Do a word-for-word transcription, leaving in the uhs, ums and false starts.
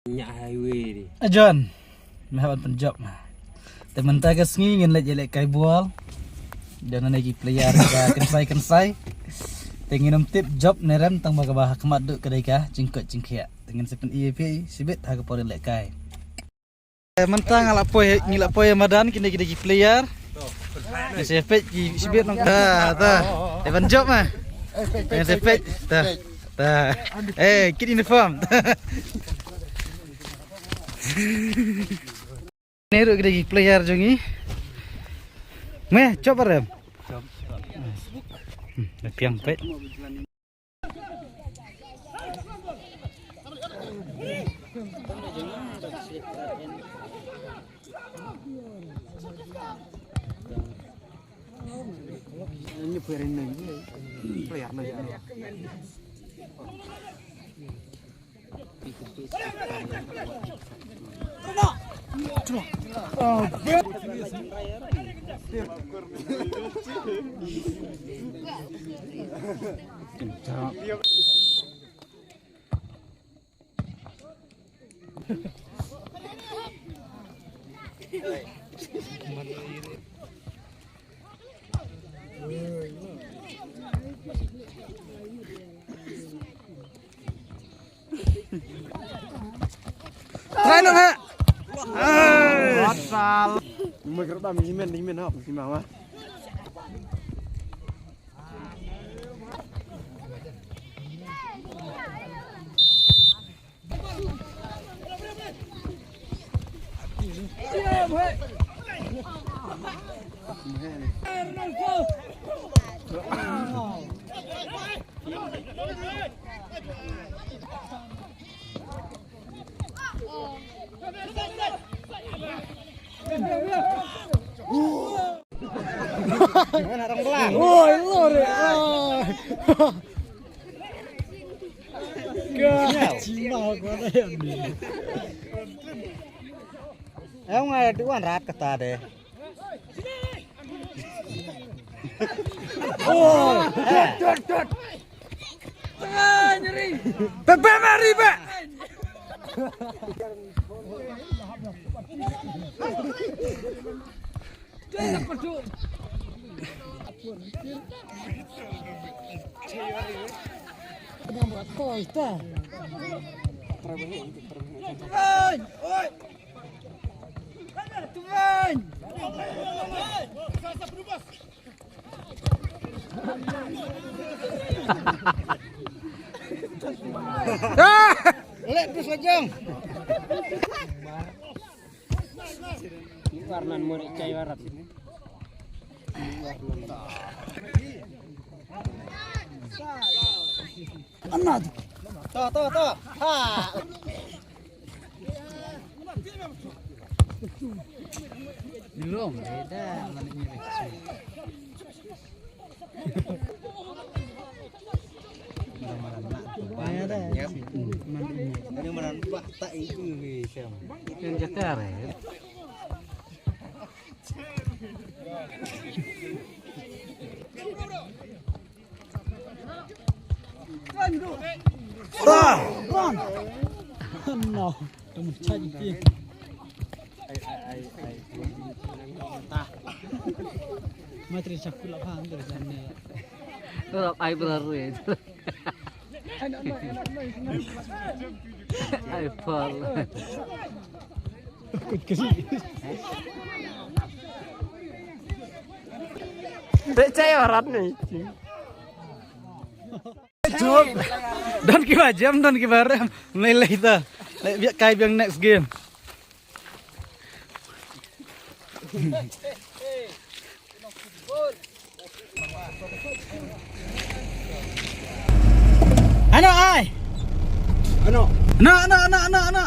Nya highway di. Ajon. Me hap ban pynjop ma. Te mynta ka sngi ngin leit ïalehkai bol. Don hangne ki player ka kynsai kynsai. Te ngin ym tip jop ne rem tang ba kaba ha khmat duh ka dei ka jingkoit jingkhiah. Te ngin sa pyni ïa phi shibit ha ka por ïalehkai. Eh, mynta nga la poi, ngi la poi madan kine kine ki player. Ngi sa peit ki shibit nong. Ta ta. Eh, ban jop ma. Ngi sa peit. Ta ta. Eh, kit uniform. Ni ruh kine ki player jong ngi. Me, jop barem. Hmm, piang peit. Trai nang ha. Asal. Mui kerap dah mui men, mui men hap, mui men hap. Oi, lore. Ka cima ko na yang ni. Em ngai tu wan rat kata deh. Oh, dot dot dot. Pepe mari, Pak. Tuan! Oi! Tuan! Lek terus lajang. Warnan murid cai warat. Anak. To, to, to. Ha. Belum, beda mana ni. Ada mana tak itu ni siapa? Yang jatah. Run! Run! No, kamu cari dia. Matri cakul apa hampir sana. Turap ai berarui. Ai pal. Kut kri. Dek cai orang ni. Jop. Don kiba jem, don kiba rem. Mlei lei ta. Lei biak kai biang next game. Ano ai? Ano? Ano, ano, ano, ano, ano?